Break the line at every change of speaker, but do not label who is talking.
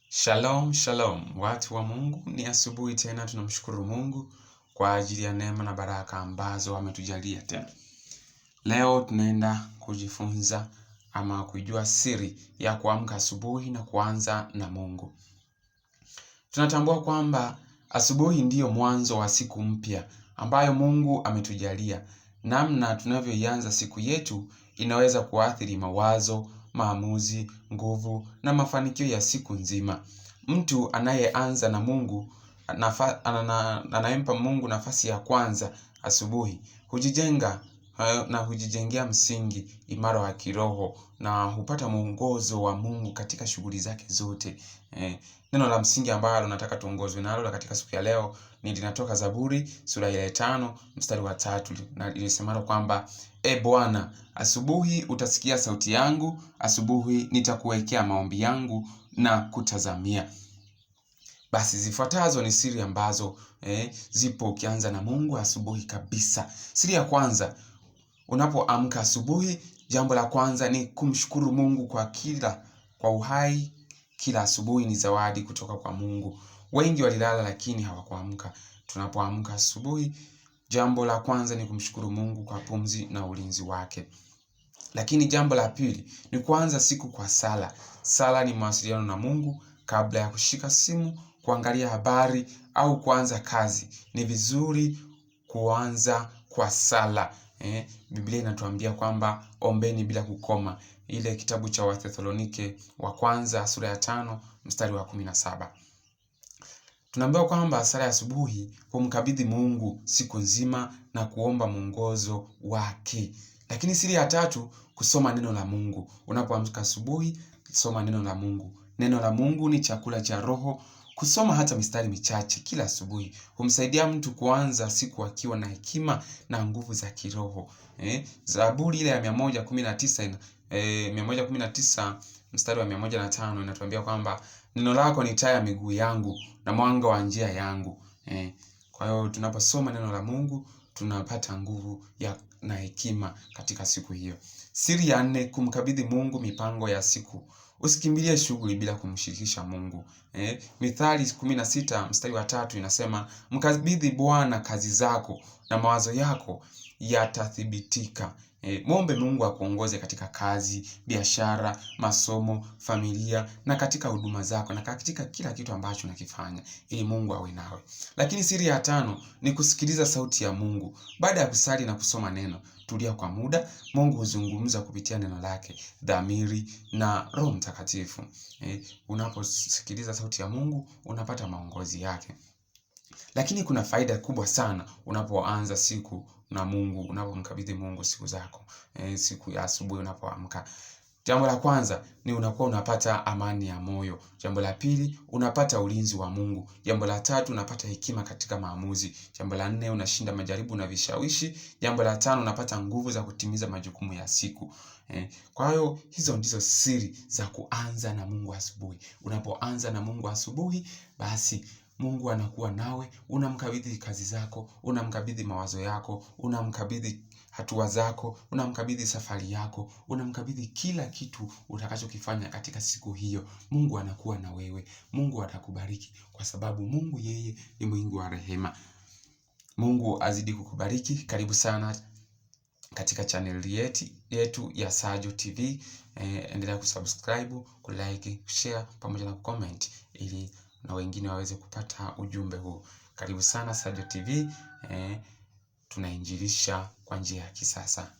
Shalom, shalom, watu wa Mungu, ni asubuhi tena, tunamshukuru Mungu kwa ajili ya neema na baraka ambazo ametujalia tena. Leo tunaenda kujifunza ama kujua siri ya kuamka asubuhi na kuanza na Mungu. Tunatambua kwamba asubuhi ndiyo mwanzo wa siku mpya ambayo Mungu ametujalia. Namna tunavyoianza siku yetu inaweza kuathiri mawazo, maamuzi, nguvu na mafanikio ya siku nzima. Mtu anayeanza na Mungu anayempa Mungu nafasi ya kwanza asubuhi hujijenga na hujijengea msingi imara wa kiroho na hupata mwongozo wa Mungu katika shughuli zake zote. Neno la msingi ambalo nataka tuongozwe nalo la katika siku ya leo ni linatoka Zaburi sura ya 5 mstari wa 3, na lisemalo kwamba E Bwana, asubuhi utasikia sauti yangu, asubuhi nitakuwekea maombi yangu na kutazamia. Basi zifuatazo ni siri ambazo zipo ukianza na Mungu asubuhi kabisa. Siri ya kwanza, unapoamka asubuhi, jambo la kwanza ni kumshukuru Mungu kwa uhai. Kila asubuhi ni zawadi kutoka kwa Mungu. Wengi walilala lakini hawakuamka. Tunapoamka asubuhi, jambo la kwanza ni kumshukuru Mungu kwa pumzi na ulinzi wake. Lakini jambo la pili ni kuanza siku kwa sala. Sala ni mawasiliano na Mungu. Kabla ya kushika simu, kuangalia habari au kuanza kazi, ni vizuri kuanza kwa sala. Biblia inatuambia kwamba ombeni bila kukoma. Ile kitabu cha Wathesalonike wa kwanza sura ya 5 mstari wa 17. Tunaambiwa kwamba sala ya asubuhi humkabidhi Mungu siku nzima na kuomba mwongozo wake. Lakini siri ya tatu, kusoma neno la Mungu. Unapoamka asubuhi, soma neno la Mungu. Neno la Mungu ni chakula cha roho. Kusoma hata mistari michache kila asubuhi humsaidia mtu kuanza siku akiwa na hekima na nguvu za kiroho. Zaburi ile ya 119 119 mstari wa 105 inatuambia kwamba neno lako ni taa ya miguu yangu na mwanga wa njia yangu. Kwa hiyo tunaposoma neno la Mungu tunapata nguvu na hekima katika siku hiyo. Siri ya nne, kumkabidhi Mungu mipango ya siku. Usikimbilie shughuli bila kumshirikisha Mungu. Mithali 16 mstari wa 3 inasema, mkabidhi Bwana kazi zako na mawazo yako yatathibitika. Muombe Mungu akuongoze katika kazi, biashara, masomo, familia na katika huduma zako na katika kila kitu ambacho unakifanya, ili Mungu awe nawe. Lakini siri ya tano ni kusikiliza sauti ya Mungu. Baada ya kusali na kusoma neno, tulia kwa muda. Mungu huzungumza kupitia neno lake, dhamiri na Roho Mtakatifu. Unaposikiliza sauti ya Mungu unapata maongozi yake. Lakini kuna faida kubwa sana unapoanza siku na Mungu, unapomkabidhi Mungu siku zako, siku ya asubuhi unapoamka. Jambo la kwanza ni unakuwa unapata amani ya moyo. Jambo la pili, unapata ulinzi wa Mungu. Jambo la tatu, unapata hekima katika maamuzi. Jambo la nne, unashinda majaribu na vishawishi. Jambo la tano, unapata nguvu za kutimiza majukumu ya siku. Kwa hiyo hizo ndizo siri za kuanza na Mungu asubuhi. Unapoanza na Mungu asubuhi, basi Mungu anakuwa nawe, unamkabidhi kazi zako, unamkabidhi mawazo yako, unamkabidhi hatua zako, unamkabidhi safari yako, unamkabidhi kila kitu utakachokifanya katika siku hiyo. Mungu anakuwa na wewe. Mungu atakubariki kwa sababu Mungu yeye ni mwingi wa rehema. Mungu azidi kukubariki. Karibu sana katika channel yetu ya Sajo TV. Endelea kusubscribe, kulike, kushare pamoja na kucomment ili na wengine waweze kupata ujumbe huu. Karibu sana Sajo TV. Tunainjilisha kwa njia ya kisasa.